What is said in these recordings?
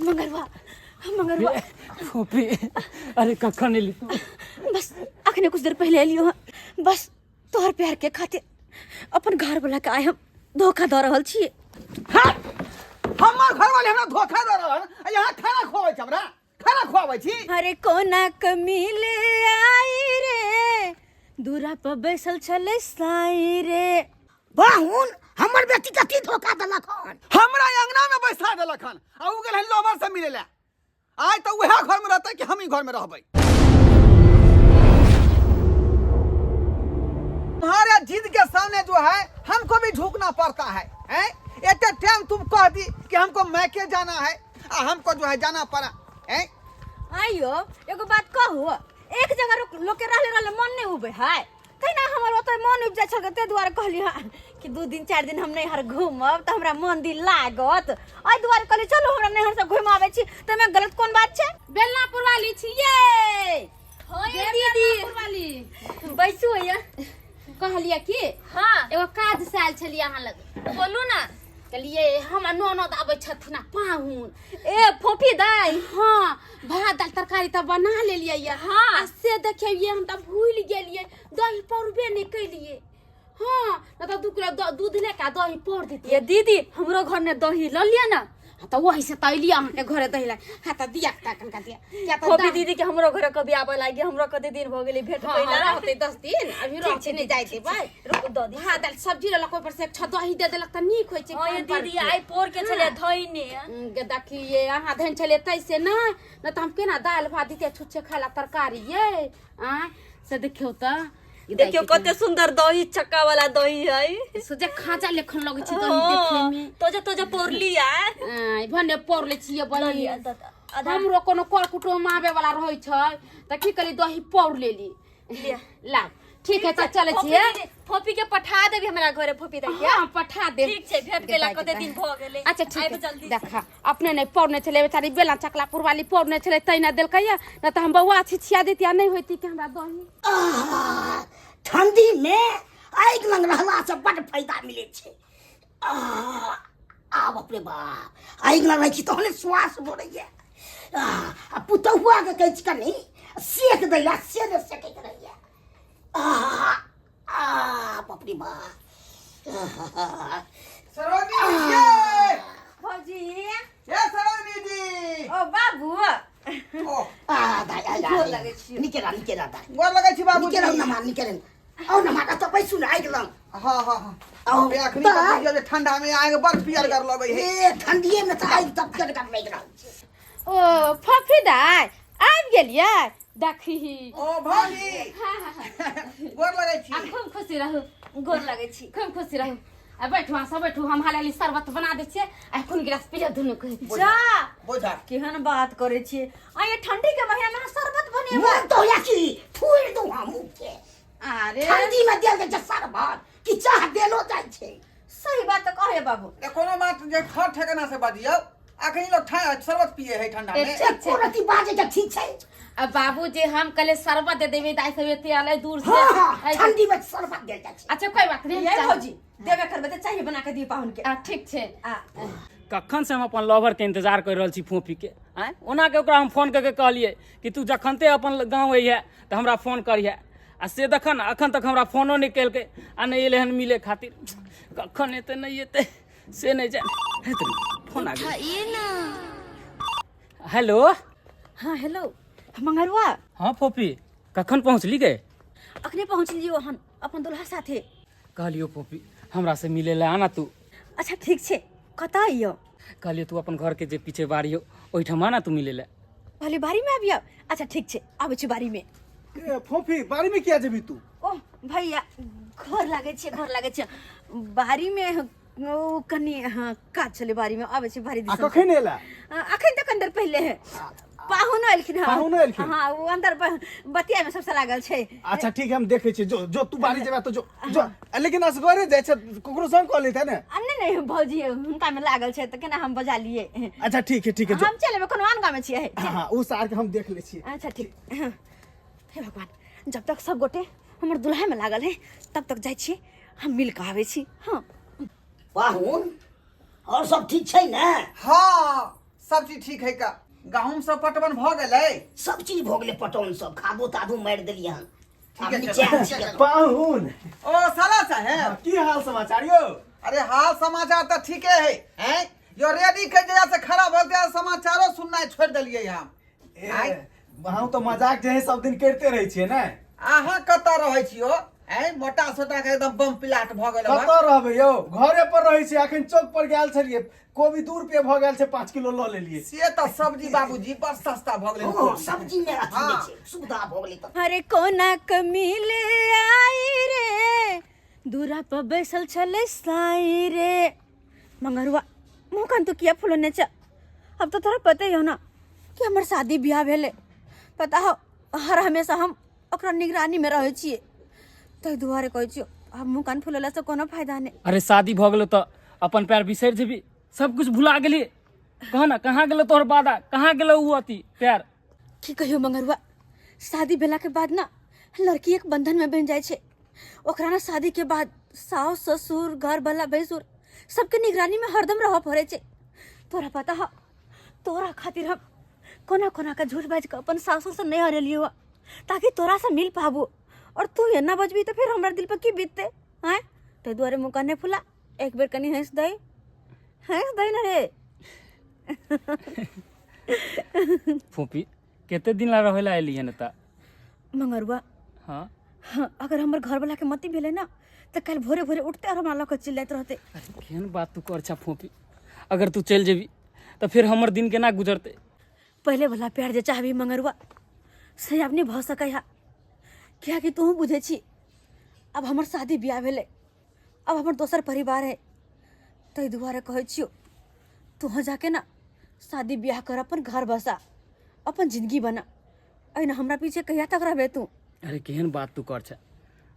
मंगरवा मंगरवा। फोफी, अरे कखन एली तू? बस अखने कुछ देर पहले एलियो हँ। बस तोहर प्यार के खातिर अपन घर वाला के आइ हम धोखा दऽ रहल छियै। हाँ, हमर घर वाले हमरा धोखा दऽ रहल हन आ यहाँ खाना खुआबै छै, हमरा खाना खुआबै छी। अरे कोना क मिले आई रे, दूरा पर बैसल छलै साई रे। बाहुन, हमर बेटी कथी धोखा देलक हन? हमरा अंगना में बैसा देलक हन आ उ गेल हन लोबर से मिले ला। आइ तऽ उएह घर में रहतै कि हम ही घर में रहबै? तुम्हारे जिद के सामने जो है हमको भी झुकना पड़ता है, हैं? एते टाइम तुम कह दी कि हमको मैके जाना है आ हमको जो है जाना पड़ा, हैं? आइयो एगो बात कहू, एक जगह लोग के रहले रहले मन नहीं उबे है, तहिना हमर ओतऽ मन उबि जाइ छल, ताहि दुआरे कहली हँ कि 2 दिन 4 दिन हम नैहर घूमब तऽ हमरा मन दिल लागत, एहि दुआरे कहली चलू हमरा नैहर से घुमि आबै छी, तऽ एहिमे गलत कोन बात छै? बेलनापुर वाली छियै। हाँ ये दीदी। बेलनापुर वाली। बैसू भैया। कहलियै कि हाँ। एगो काज से आयल छलियै अहाँ लग। बोलू ना। कहलियै हमर ननद आबै छथिन आ पाहुन। ए फोफी दाई। हाँ, भात दाल तरकारी तऽ बना लेलियै ये। हाँ। आ से देखियौ ये हम तऽ भूलि गेलियै, दही पौरबे नहि केलियै। हाँ, नहि तऽ 2 किलो दूध ले के दही पौर देतियै। ये दीदी हमरो घर में दही लऽ लिअ ना। हाँ, तऽ वही से तऽ अयलियै अहाँके घरे दही लए। हाँ, तऽ दिया तऽ कनका दिया। किया तऽ फोफी दही दीदी के हमरो घरे कभी आबऽ लागी, हमरो कते दिन भऽ गेलै भेंट हाँ, कइला। हाँ, रहतै 10 दिन, अभी ठीक छै, रहतै, नहि ठीक जाइ छै, देबै। रुकू दऽ दी। भात दालि सब्जी लेलक, ओहि पर से एक छह दही दे देलक तऽ नीक होइ छै। हाँ, ये पान पर दीदी, के। आइ पोर के छलै धइने। गे देखिए, अहाँ धइन छलियै तैसे नहि, नहि तऽ हम केना दालि भात दितियै छुच्छे खाय ला तरकारी ये? आँय, से देखियौ तऽ। ई देखियौ दाइ के कते सुंदर दही, चक्का वाला दही है। से जे खाँचा लेखन लगै छै दही देखे में। तोजे तोजे पौरली आ। आँय, भने पौर लै छियै बहिन। लिअ, तऽ आधा- हमरो कोनो कर कुटुम आबै वाला रहै छै तऽ की कहली, दही पौर लेली। लिअ। लाउ, ठीक है, तऽ चलै फोफी छियै। दीदी, फोफी के पठा देबी हमरा घरे फोफी दाइ के। हाँ, पठा देब। ठीक छै, भेंट केला कते दिन भऽ गेलै। अच्छा ठीक आबि है, जल्दी से। देखा अपने नहि पौरने छलै बेचारी, बेला चकला पुरवाली पौरने छलै तहिना देलकै या, नहि तऽ हम बौआ छिछिया दैतियै, नहि होइती कि हमरा दही। आह, ठंडी में आगि लग रहला से बड फायदा मिलै छै। आह, आब अपने बाप आगि लग रहै छी तहने श्वास बढ़ैया। आह, आ पुतहुआ के कहै छी कनि सेक दैला, से नहि सेकैत रहैया। आह, आह, बाप रे बाप। सरोजनी जी! भौजी। ए सरोजनी जी! ओ बाबू। ओ, आ, दाइ, आ, गोर आ, लगै छी। नीके रह, नीके रह, दाइ। गोर लगै छी बाबूजी। नीके रहू नमा, नीके रहू। आउ नमा, एतऽ बैसू ने आगि लग। हाँ, हाँ, हाँ। आउ, अबे अखनी तऽ- तऽ बुझियौ जे ठंडा में आग बड़ पियरगर लगै है। ए, ठंडिये में तऽ आगि तब पियरगर लागि रहल छै। ओ फफी दाइ आबि गेलियै, देखही। ओ भौजी। हाँ, हाँ, हाँ। गोर लगै छी। आ खूब खुशी रहू। गोर लगै छी। खूब खुशी रहू। आ बैठू अहाँ सब बैठू, हम हाल हाली शरबत बना दै छियै आ कोन गिलास पियब दुनू के। जा। बोझा। केहन बात करै छियै? आ ये ठंडी के महीना में अहाँ शरबत बनेबै? मोन तऽ होइया कि थोड़ि दू हम मुँह के। अरे ठंडी में देल जाइ छै शरबत कि चाह देलो जाइ छै? सही बात तऽ कहे बाबू। ए, कोनो बात जे ठर ठेकाना से बजियौ, अखनी लोग शरबत पिए है ठंडा में। ए, ठीक छै। एको रति बाजै के ठीक छै। अब बाबू जे हम कहले शरबत दे देबै, दाइ सब एते आले दूर से। हाँ, हाँ, ठंडी में शरबत देल जाइ छै। अच्छा कोई बात नहीं, ये चाह- भौजी देबे करबै तऽ चाहिए बना के दियौ पाहुन के। आ, ठीक छै। आ कखन से हम अपन लवर के इंतजार कर रहल छी फोफी के। आँय, ओना के ओकरा हम फोन कऽ के कहलियै कि तू जखनते अपन गाँव अइहे तऽ हमरा फोन करिहे, आ से देखऽ ने अखन तक हमरा फोनो नहि केलकै आ नहि एलै हन मिले खातिर। कखन एतै नहि एतै से नहि जानि। हे तोरी, फोन आ गेल। हेलो। हाँ हेलो मंगरुआ। हाँ फोफी, कखन पहुँचली गे? अखने पहुँचलियो हन अपन दुल्हा साथे। कहलियो फोफी हमरा से मिले ला आना तू। अच्छा ठीक छै, कतऽ अइयो? कहलियो तू अपन घर के जे पीछे बाड़ी हो ओहिठाम आना तू मिले ला। कहली बाड़ी में आबियो? अच्छा ठीक छै, आबै छी बाड़ी में। ए, फोफी बाड़ी में किया जेबी तू? ओह भैया घर लागै छै, घर लागै छै बाड़ी में, ओ कनि हाँ काज छलै बाड़ी में, आबै छी बाड़ी आ दिसन। कखन एला? अखन तऽ कनि देर पहिले है पाहुनो एलखिन। हँ पाहुनो एलखिन? हाँ, ओ अंदर बतिया में सबसे लागल छै। अच्छा ठीक है, हम देखै छियै। जो जो तू बाड़ी जेबा तऽ जो जो, आ, लेकिन असगरे जाइ छै, ककरो संग कऽ लेते ने। आ नहीं नहीं भौजी हुनका में लागल छै तऽ केना हम बजा लिए। अच्छा ठीक है, ठीक है, जो। हम चल एबै, कोनो आन गाँव में छियै। हाँ, हाँ, ओ सार के हम देख लै छियै। अच्छा ठीक। हे भगवान, जब तक सब गोटे हमर दुल्हा में लागल है तब तक जाइ छी हम मिल कऽ आबै छी। हाँ पाहुन, और सब ठीक छै ने? हाँ सब चीज ठीक है का गहूम सब पटवन भऽ गेलै सब चीज भऽ गेलै पटौन सब खादो तादो मारि देलियै हन ठीक आब है, नीचे चलो, आयल छी चलो। पाहुन ओ साला साहेब की हाल समाचार यौ अरे हाल समाचार तऽ ठीके है हैं यो रेडी के जगह से खड़ा भऽ गेल समाचारो सुननाइ छोड़ि देलियै हम ए, अहूँ तऽ मजाक जे है सब दिन करिते रहै छियै ने अहाँ कतऽ रहै छी हो हैं मोटा सोटा के एकदम बम पिलाट भऽ गेल हन। कतऽ रहबै यौ घरे पर रहै छियै अखन चौक पर गेल छलियै कोबी 2 रुपये भऽ गेल छै 5 किलो लऽ लेलियै। से तऽ सब्जी बाबूजी बड़ सस्ता भऽ गेलै। हँ, सब्जी मे अथी हाँ। नहि छै, सुविधा भऽ गेलै तऽ। अरे कोना क मिले आई रे, दूरा पर बैसल छलै साई रे। मंगरुआ, मुँह कान तू किया फुलौने छ? अब तो तोरा पते ही हो ना कि हमर शादी ब्याह भेलै। पता हो, हर हमेशा हम ओकरा निगरानी में रहै छियै, ताहि दुआरे कहै छियौ, आब मुँह कान फुलेलासँ कोनो फायदा नहि। अरे, शादी भऽ गेलो तऽ अपन प्यार बिसरि जेबी? सब कुछ भुला गेली? कह ना, कहाँ गेलो तोहर वादा, कहाँ गेलो उ अथी प्यार? की कहियो मंगरुआ, शादी भेला के बाद ना लड़की एक बंधन में बन जाइ छै। ओकरा ना शादी के बाद सास ससुर, घर वाला, भैंसुर सबके निगरानी में हरदम रहऽ पड़ै छै। तोरा पता हो, तोरा खातिर हम कोना कोना के झूठ बाजि कऽ अपन सासुर से नहीं हरेलियो ताकि तोरा से मिल पाबू, और तू एना बजबी तऽ फिर हमरा दिल पर की बीतते हैं? ताहि दुआरे मुँह कान नहि फुला, एक बेर कनि हँसि दै, हँसि दै ने रे। फूफी, कते दिन ला रहे ला एली हन एतऽ? मंगरुआ। हाँ। हाँ, अगर हमर घरवाला के मती भेलै ना तऽ काल्हि भोरे भोरे उठते और हमरा लऽ कऽ चलि जाइत रहतै। अरे, केहन बात तू कर छा फूफी? अगर तू चलि जेबी तऽ फिर हमर दिन केना गुजरतै? पहिले वाला प्यार जे चाहबी मंगरुआ, से आब नहि भऽ सकै है, कियाकि तोहूँ बुझै छी, आब हमर शादी बियाह भेलै, आब हमर दोसर परिवार है। ताहि दुआरे कहै छियौ, तोहूँ जाके ना शादी बियाह कर, अपन घर बसा, अपन जिंदगी बना। एहिना हमरा पीछे कहिया तक रहबे तू? अरे, केहन बात तू कर छा?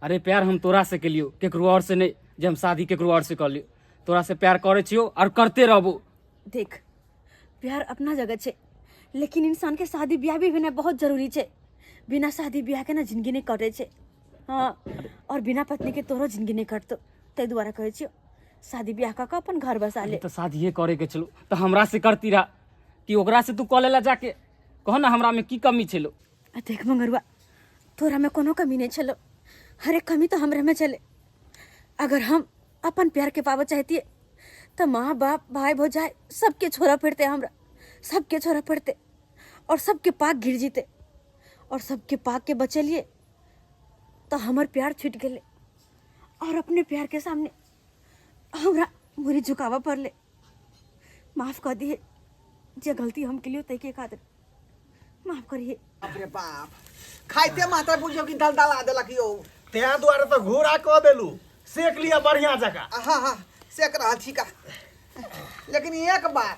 अरे, प्यार हम तोरा से केलियो, केकरो और से नहीं जे हम शादी केकरो और से कर लियो। तोरा से प्यार करे छियो और करते रहबो। देख, प्यार अपना जगह छै, लेकिन इंसान के शादी ब्याह भी भेनाइ बहुत जरूरी छै। बिना शादी ब्याह के ना जिंदगी नहि कटै छै। हाँ, और बिना पत्नी के तोरो जिंदगी नहि कटतो। ताहि दुआरे कहै छियौ, शादी ब्याह कऽ कऽ अपन घर बसा ले। तऽ शादिये करे के छलो तऽ हमरा से करती रहा कि ओकरा से तू कऽ लेला जाके? कह ना, हमरा में की कमी छलो? आ देख मंगरुआ, तोरा में कोनो कमी नहीं छलो। हरे, कमी तो हमरे में छले। अगर हम अपन प्यार के पाबऽ चाहतिए तो माँ बाप, भाई भौजाई सबके छोड़ा पड़ते, हमरा सबके छोड़ा पड़ते और सबके पाक गिर जीते, और सबके पाक के बचलिए तो हमर प्यार छूट गेले और अपने प्यार के सामने हमरा मुरी झुकावा पड़ले। माफ कर दिए, जे गलती हम के लिए तय खातिर माफ करिए। बाप रे बाप, खाइते मात्र बुझियौ कि दलदला देलक यौ। तें दुआरे तऽ घोड़ा कऽ देलू, सेक लिअ बढ़िया जकाँ। हाँ हाँ, सेक रहल छी का। लेकिन एक बात,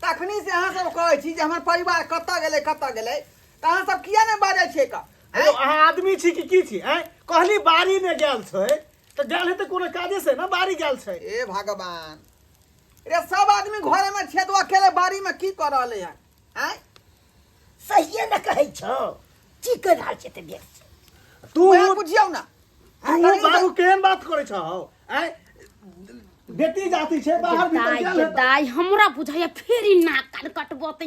तखनी से अहाँ सब कहै छी जे हमर परिवार कतऽ गेलै, कतऽ गेलै, तऽ अहाँ सब किया नहि बाजै छियै का? यौ, अहाँ आदमी छी कि की छी? आँय, कहली बाड़ी मे गेल छै तऽ गेल हेतै कोनो काजे से ने बाड़ी गेल छै। हे भगवान रे, सब आदमी घरे में छियै तो अकेले बाड़ी में की कर रहले हैं? आँय? सहिए ने कहै छौ, की करि रहल छै तऽ देख। तू वएह बुझियौ ना। तू बाबू केहन बात करै छौ? आँय, बेटी जाति छै, बाहर भीतर दाइ गेल गे हेतै। दाइ, हमरा बुझाइया फेर ई नाक कान कटबतै।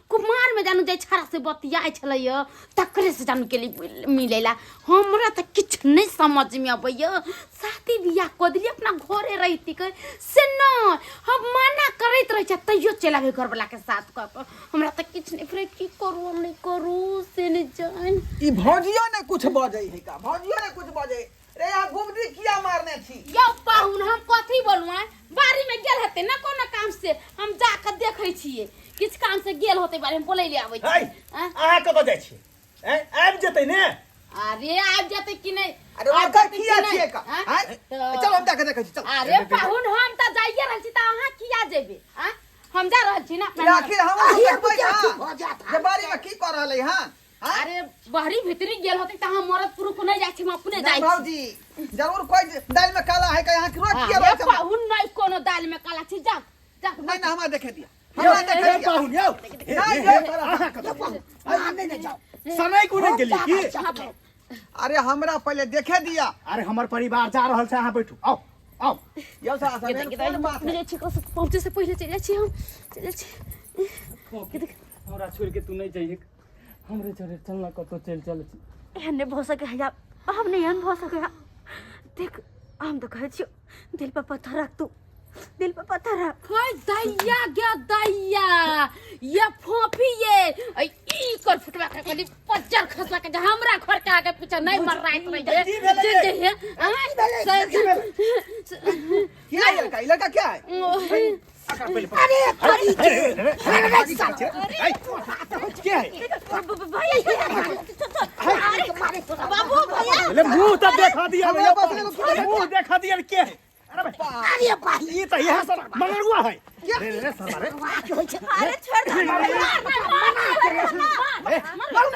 कुमार में जानू जे छाड़ा से बतियाइ छलैया तकरे से जानू के मिलेला। हमरा तऽ किछु नहि समझ में अबैया। शादी बियाह कऽ देलियै, अपना घरे रहिती के से नहि, हम मना करैत रहै छियै तैयो चलि आबै घरवला के साथ कऽ कऽ। हमरा तऽ किछु नहि फुरै, की करू हम, नहि करू से नहि जानि। ई भौजियो ने कुछ बजै है का, भौजियो ने कुछ बजै रे। यहाँ गुबदी किया मारने छी? यौ पाहुन, हम कथी बोलू? आँय, बाड़ी में गेल हेतै ना कोनो काम से, हम जाके देखै छियै। किछु काम से गेल होतै बाड़ी में, बोलै ले आबै है छी। आँय? अहाँ कतऽ जाइ छियै? आँय, आबि जेतै ने। अरे, आबि जेतै कि नहि? अरे, आबि ओकर जेतै कि किया नहि? छियै का? आँय? आँय? चल, हम जाके देखै छी, चल। अरे पाहुन, हम तऽ जाइए रहल छी, तऽ अहाँ किया जेबै? आँय, हम जा रहल छी ना अपना। आखिर हम अहिया देखबै बुझिया ना ठीक भऽ जायत। जे बाड़ी में की कर रहले हन, आँय? अरे, बहरी भीतरी गेल होतै तऽ अहाँ मरद पुरुख नहि जाइ छी, हम अपने नहीं जाइ छी। भौजी, जरूर कोई दाल में काला है का? यहाँ की रोज किया अरे रहै छै? पाहुन, नहि कोनो दालि में काला छी, जा जा। नहीं ना, हमरा देखे दिया, हमरा देखे हे दिया। पाहुन यौ। नहीं, ये अहाँ कतऽ गेलियै? अहाँ नहि ने जाउ। समय कोने गेलियै की? अरे, हमरा पहले देखे दिया। अरे, हमर परिवार जा रहल छै, अहाँ बैठू, आउ आउ। यौ साला साहब, एहन कोन बात है? जाइ छी, पहुँचे से पहिले चलि जाइ छी, हम चलि जाइ छी। फोफी, हमरा छोड़ के तू नहीं जाइए, हमरे जरे चल ना, कतौ चल चल छी। एहन नहि भऽ सकै है, आब नहि एहन भऽ सकै है। देख, हम तऽ कहै छियौ, दिल पर पत्थर रख, तू दिल पर पत्थर रख। हाय दैया गे दैया, ये फोफी ये ऐ ई कर फुटवा के कनी पज्जर खसला के जे हमरा घर के आगे पीछे नहीं मर रात रही है। की भेलै? जे जे हे आय, की भेलै? क्या है लड़का? ई लड़का क्या है? अरे करी के अरे साला क्या है? अरे मारे तोरा। बाबू भैया। ले मुंह तो देखा दिया हमरा भैया, पास एगो कुत्ता। मुंह देखा दिया के है? अरे भाई, अरे भाई, ई तो यह साला मगरुआ है। रे रे साला रे। वाह, की होइ छै? अरे छोड़ दो ना, हम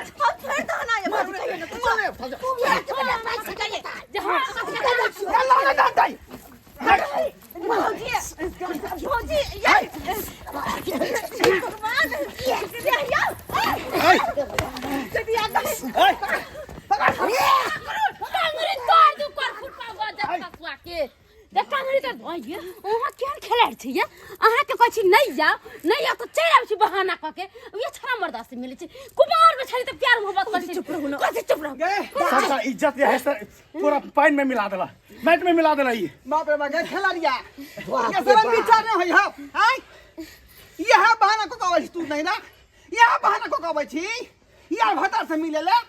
छोड़ दो ना, ये बाबू कहियो ना तू। तू बियाह के बड़ा पैसा करेता। जे हम भौजी, भौजी ये भगवान ये या दीदी आ गए। टांगरी तोड़ दू कर फुटवा गो जब खसवा के देख, टांगरी तो धोइए। अहाँ केहन खेलाड़ छी ये? अहाँ के कहै छी नहीं जाओ, नहीं जाओ, तऽ चलि आबै छी बहाना कऽ के। ये छड़ा मर्दा से मिलै छै, कुमार में छड़ी तऽ प्यार मोहब्बत करै छै। चुप रहू ना, कथी चुप रहू? सबटा इज्जत जे है से पूरा पानि में मिला देला, माटि में मिला देला ई। बाप रे बाप, गे खेलरिया, बाप ये रे शरम बाप। विचार नहीं होई हौ आय? यह बहाना को कहबै छी तू नहीं ना, यह बहाना को कहबै छी यार भतार से मिले ले।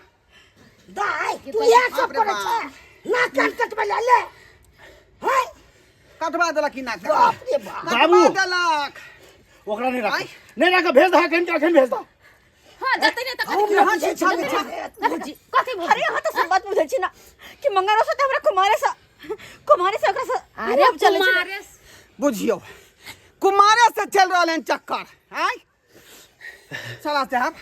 दाइ, तू इएह सब बाप रे करै बाप। छै, नाक कान कटबै लए ले है? कटवा देलक की नाक? बाप रे बाप। कटवा बाबू। देलक। ओकरा नहीं राख, आँय? नहीं राख, भेज दहा कहीं, अखन भेज दहा। हाँ, जतै नहि तऽ हम कथी यहाँ छी छा छा। भौजी, कथी भौजी? अरे अहाँ तऽ सब बात बुझै छी ना कि मंगरो से तऽ हमरा कुमारे से, कुमारे से ओकरा से अरे अब चलै छै। कुमारे बुझियौ, कुमारे से चल रहल हन चक्कर। आय साला साहब,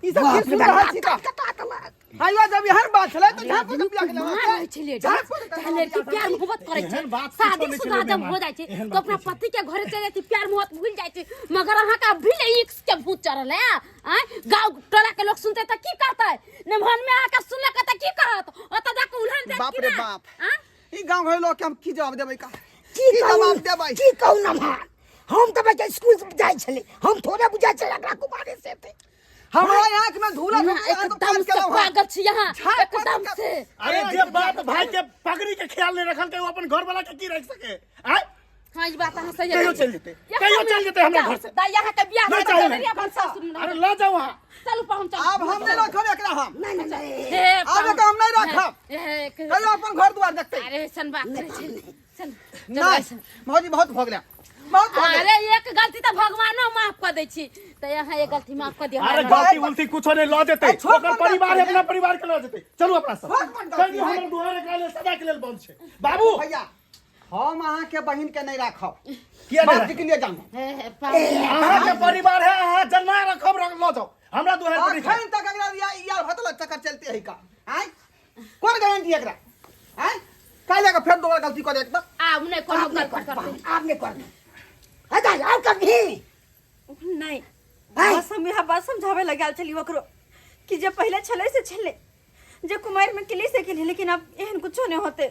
ई सब बाप की रे सुन बाप, रहल छी का? कटा देलक। आइयो जब एहन बात छलै तऽ झाँप के बियाह केलहुँ। कुमार रहै छलै, झाँप के चाहे लड़की प्यार मोहब्बत करै छै, एहन बात किछो शादी नहि शुदा छलै जब बेमार। हो जाइ छै एहन तऽ बात अपना नहि छै। पति के घरे चलि जाइ छै, प्यार मोहब्बत भूल जाइ छै। मगर अहाँके अभी ले ईख के भूत चढ़ल है आँय? गाँव टोला के लोग सुनतै तऽ की कहतै? नमहन में अहाँके सुनलक तऽ की कहत? ओतऽ जाके उलहन देत बाप की रे नहि? बाप। आँय? ई गाँव घर लोग के हम की जवाब देबै का? की की कहू? जवाब देबै? की कहू नमहर, हम तऽ बच्चा स्कूल जाइ छलै, हम थोड़े बुझाइ छलै एकरा कुमारे से हेतै। हमरा आँख में धूला ना, एकदम से पागल छी यहाँ, एकदम से। अरे जे बाप भाई के पगड़ी के ख्याल नहीं रखल के, वो अपन घर वाला के की रख सके? आय? हाँ, ई बात अहाँ सही कहियो चलि जेतै, कहियो चलि जेतै हमरा घर से। दाइ, यहाँ के बियाह नहीं करबै, चाही। जरूरी अपन सासुर में। अरे लऽ जाओ वहाँ। चलू पाहुन, चलू। आब हम नहीं रखब एकरा हम। नहि नहि नहि। हे, आब एकरा हम नहीं रखब। हे, कहियो अपन घर दुआर देखतै। अरे ऐसन बात करै छै, चल चल। नहीं ऐसन। भौजी, बहुत भऽ गेलै, बहुत भऽ गेलै। अरे एक गलती तऽ भगवानो माफ कऽ दै छी, तऽ यहाँ एक गलती माफ कऽ दिअ। अरे हमरा। गलती उलती कुछो नहीं, लऽ जेतै। अरे छोट ओकर मोट परिवार गलती है, अपना परिवार के लऽ जेतै। चलू अपना सब। छोट मोट गलती कहियो है। हमर दुआर एकरा लेल सदा के लेल बंद छै बाबू। भैया, हम अहाँ के बहिन के नहीं राखब। किया नहीं बाप जी के लिए जानब। हे, हे, पाहुन। अहाँ के परिवार है, अहाँ जना रखब लऽ जाओ, हमरा दुआर पर नहीं। अखन तक एकरा यार भतल चक्कर चलते है का? आय, कोन गारंटी एकरा? आय, काल्हि जाके फेर दोबारा गलती करे एकदम। आब नहि कोनो आब नहि गलती कर करतै। आब नहि कर। हे दाइ, आब करबही? नहीं। आय। बस हम यहाँ बात समझावे लग छली ओकरो कि जे पहले छलै से छलै, जे कुमारि में केली से केली, लेकिन अब एहन कुछो नहीं होते।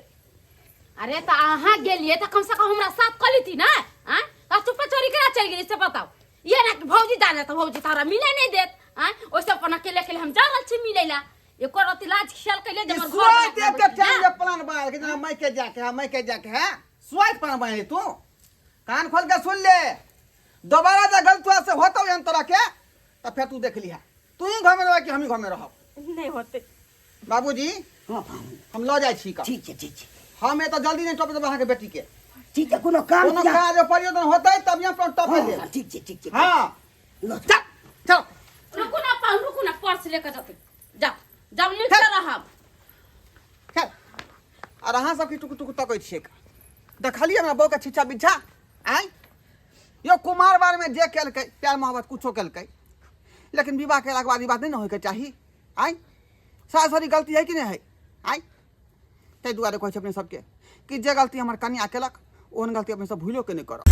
अरे तऽ अहाँ गेलियै तऽ कम से कम हमरा साथ कऽ लेती ने। आँय, तऽ चुप्पा चोरी केना चलि गेली से बताउ? ये ना कि भौजी जाने तऽ भौजी तऽ हमरा मिले नहि देत। आँय, ओहि सब अपन अकेले अकेले हम जा रहल छी मिलै ला। एको रति लाज ख्याल कैले जे हमर घर स्वाइत वाला एक टाइम ना? जे प्लान बना के जेना मायके जाके है, मायके जाके है, स्वाइत प्लान बना। तू कान खोल के सुन ले, दोबारा जे गलत हुआ से होतौ एहन तरह के तऽ फेर तू देख लिहा, तू ही घर में रह कि हम ही घर में रहब। नहीं होते। बाबूजी। हँ पाहुन। हम लऽ जाइ छी का? ठीक छै, ठीक छै। हम एतऽ जल्दी नहि टपे देबै अहाँके बेटी के। ठीक छै, कोनो काम कोनो काज परिवर्तन होतै तब यहाँ पर टपे हँ, देब। ठीक छै, ठीक छै। हँ। लऽ चल चल। रुकू ना पाहुन, रुकू ना, पर्स लेके जेतै। जाउ जाउ, नीक से रहब। चल। आओर अहाँ सबके टुकु टुकु तकै छियै, देखलियै हमरा बहूके छिच्छा बिच्छा? आँय यो, कुमार बार में जे केलकै, प्यार मोहब्बत कुछो केलकै, लेकिन विवाह केलाके बाद ई बात नहि ने होइके चाही। आँय, सारा गलती है कि नहि है? आँय, ताहि दुआरे कहै छै अपने सबके कि जे गलती हमर कनिया केलक, ओहन गलती अपने सब भूलो के नहि करब।